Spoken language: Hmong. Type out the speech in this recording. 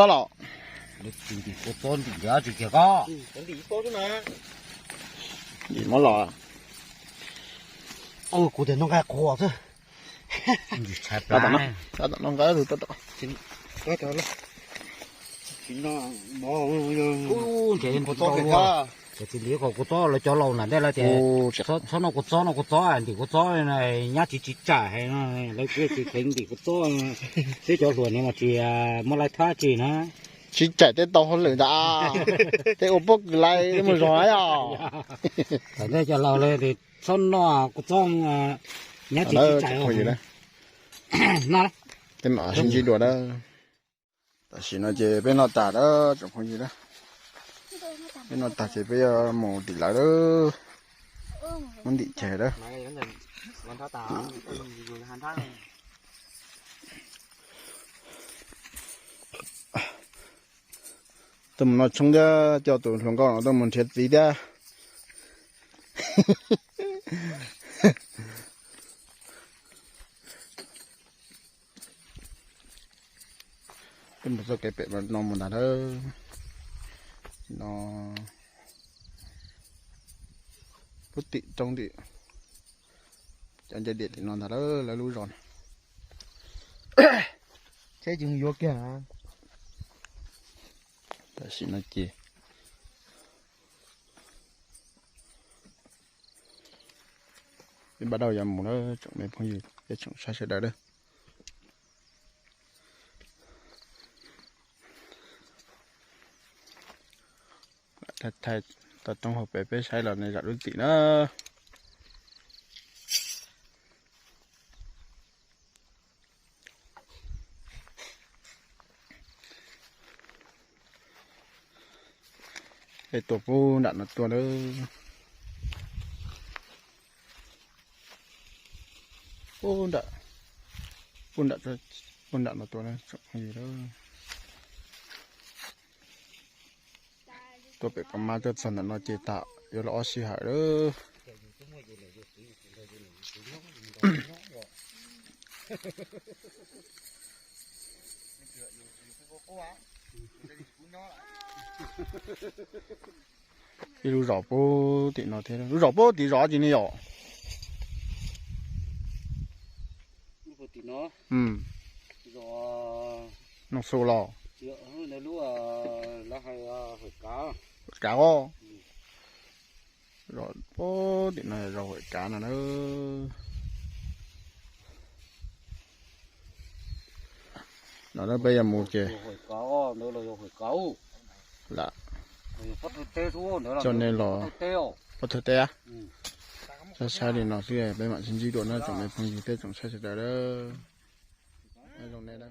txob los? Ntim kua txob ntim dab tsi kiag koj? Ntim muab los. Kuv tias noj nqaij qhuav xwb. Noj nqaij tus tau. Ntshe li kua txob lawv cov laus nram ntej lawv tias txhob noj kua txob, noj kua txob ntim kua txob, nyab tsis tsis tsaim hais no, lawv kuj tsis kheev ntim kua txob. Peb cov hluas no mas tsis muaj laij thab tsi na. Tsis tsaim tej tau hauj lwm ntag, tej ua pob kws lais mus zog na yom. Thaum ntej cov laus lawv tias txhob noj kua txob, nyab tsis tsis tsaim. Tej mam sib ntsib dua na. Tam sim no ces peb noj tag na tsoom phooj ywg na. Peb noj tag ces peb yuav mus tim lawv lawm. Muab ntim ces lawm. Tuaj mus noj tshoob thiab coj tus hluas nkauj no tuaj mus nrhiav txiv thiab. Peb mus txoj kev pem no mus ntag na. No puag tim roob tim cov ncej diam tim no ntag lawm, lawv lub zos no. Tsheb tsis yuav kiag. Tam sim no ces Peb npaj dab yuav mus lawm tsoom me phooj ywg thiab tsoom saib sawv daws lawm. Thaij thaij tau toob hauv pes peb saib los nej zam lub txim na. Peb tuaj puag nram no tuaj lawm. Puag nram, puag nram, puag nram no tuaj na tsoom phooj ywg lawm. Tuaj pem Paj Mab tuaj txog ntawm no ces tam yuav los ob sij hawm lawm. Ib lub zos puag tim no thiab, lub zos puag tim zos tsis ne yom? Noj Xu los? Kav os. Zos puag tim no zos Huam Kav no na. No peb yuav mus ces lam coj nej los pov thawj teb. Saib saib li no xwb peb mam sib ntsib dua na tsoom me phooj ywg thiab tsoom saib sawv daws lawm. Zoo nej na.